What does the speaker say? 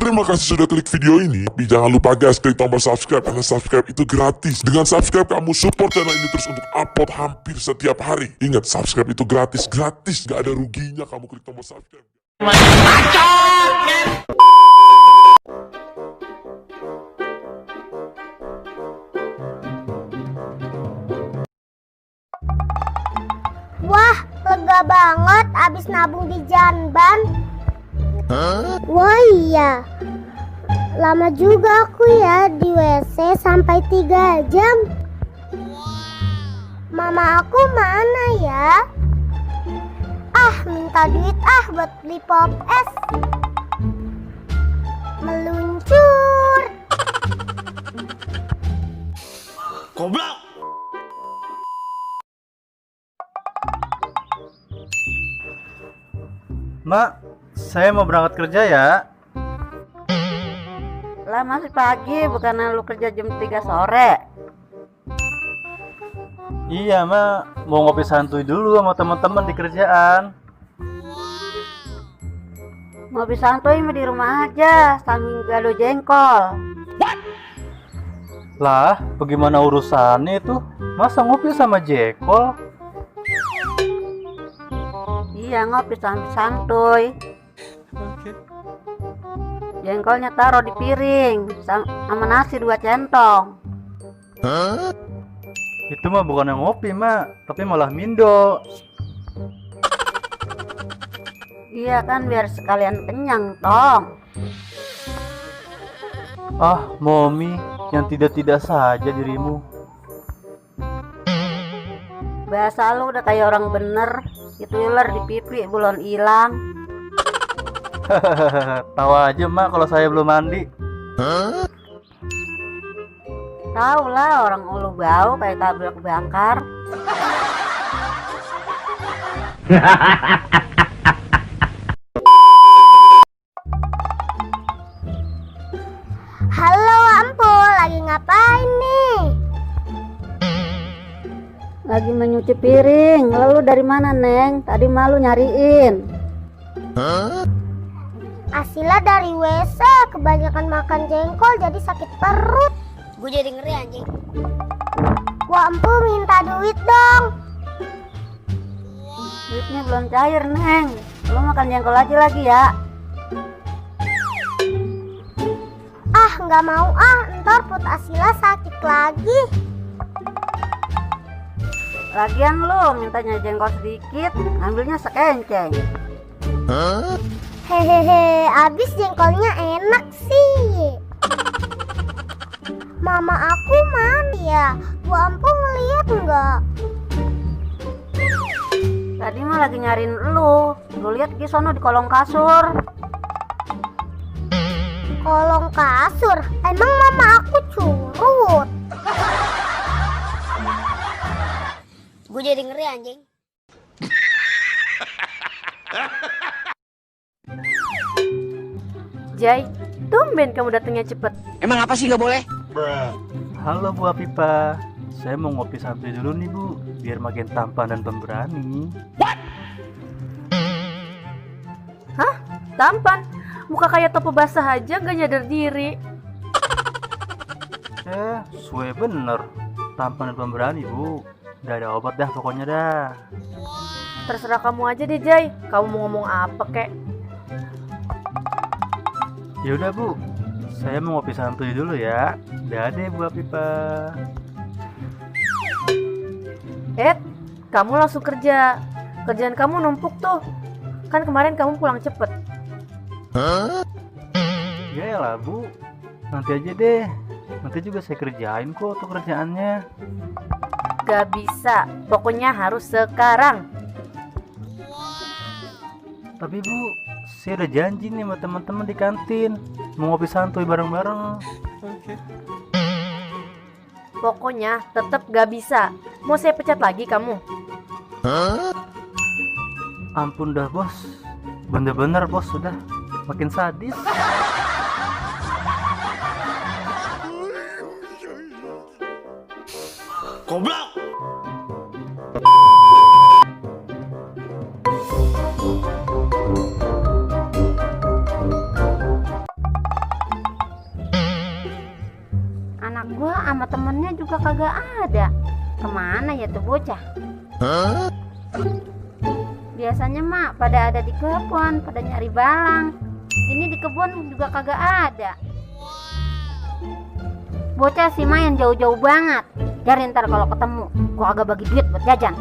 Terima kasih sudah klik video ini. Tapi jangan lupa guys, klik tombol subscribe karena subscribe itu gratis. Dengan subscribe kamu support channel ini terus untuk upload hampir setiap hari. Ingat, subscribe itu gratis, gak ada ruginya kamu klik tombol subscribe. Wah, lega banget abis nabung di Janban. Wah iya, lama juga aku ya di WC sampai 3 jam. Mama aku mana ya? Minta duit buat beli pop es. Meluncur. Goblok. Mak, saya mau berangkat kerja ya. Lah masih pagi, bukannya lu kerja jam 3 sore? Iya mak, mau ngopi santuy dulu sama teman-teman di kerjaan. Ngopi santuy mah di rumah aja, sambil gado jengkol. Lah, bagaimana urusannya itu? Masa ngopi sama jengkol? Iya, ngopi sambil santuy. Jengkolnya taruh di piring sama nasi 2 centong. Itu mah bukan yang ngopi mak, tapi malah mindo. Iya kan, biar sekalian kenyang tong. Ah, Momi, yang tidak-tidak saja dirimu. Bahasa lu udah kayak orang bener. Itu ular di pipi belum hilang. Tawa aja mak kalau saya belum mandi. Tahu lah, orang ulu bau kayak tabrak bakar. Halo Ampul, lagi ngapain nih? Lagi menyuci piring. Lalu dari mana Neng? Tadi malu nyariin. Asila dari WC, kebanyakan makan jengkol jadi sakit perut. Gue jadi ngeri anjing. Gua Empu minta duit dong. Duitnya belum cair Neng. Lu makan jengkol aja lagi ya. Nggak mau ntar perut Asila sakit lagi. Lagian lu mintanya jengkol sedikit, ambilnya sekenceng. Hehehe, abis jengkolnya enak sih. Mama aku mana ya? Gua Empu ngeliat nggak? Tadi mah lagi nyariin lu. Lu lihat di sono di kolong kasur. Kolong kasur? Emang mama aku curut? Gue jadi ngeri anjing. Jai, tumben kamu datangnya cepet. Emang apa sih nggak boleh? Halo Bu Apipa, saya mau ngopi santuy dulu nih Bu, biar makin tampan dan pemberani. Hah? Tampan? Muka kayak topo basah aja gak nyadar diri. Suwe bener, tampan dan pemberani Bu. Udah ada obat dah pokoknya dah. Terserah kamu aja deh Jai, kamu mau ngomong apa kek? Yaudah Bu, saya mau ngopi santuy dulu ya. Dadah Bu Apipa. Kamu langsung kerja. Kerjaan kamu numpuk tuh. Kan kemarin kamu pulang cepet. Ya lah Bu, nanti aja deh. Nanti juga saya kerjain kok tuh kerjaannya. Gak bisa, pokoknya harus sekarang. Tapi Bu, saya udah janji nih sama teman-teman di kantin mau ngopi santuy bareng-bareng. Pokoknya tetap gak bisa. Mau saya pecat lagi kamu? Ampun dah bos, bener-bener bos sudah makin sadis. Goblok. gua sama temennya juga kagak ada. Kemana ya tuh bocah? Biasanya mak pada ada di kebun, pada nyari balang. Ini di kebun juga kagak ada. Bocah sih main jauh-jauh banget. Cari ntar kalau ketemu, gua agak bagi duit buat jajan.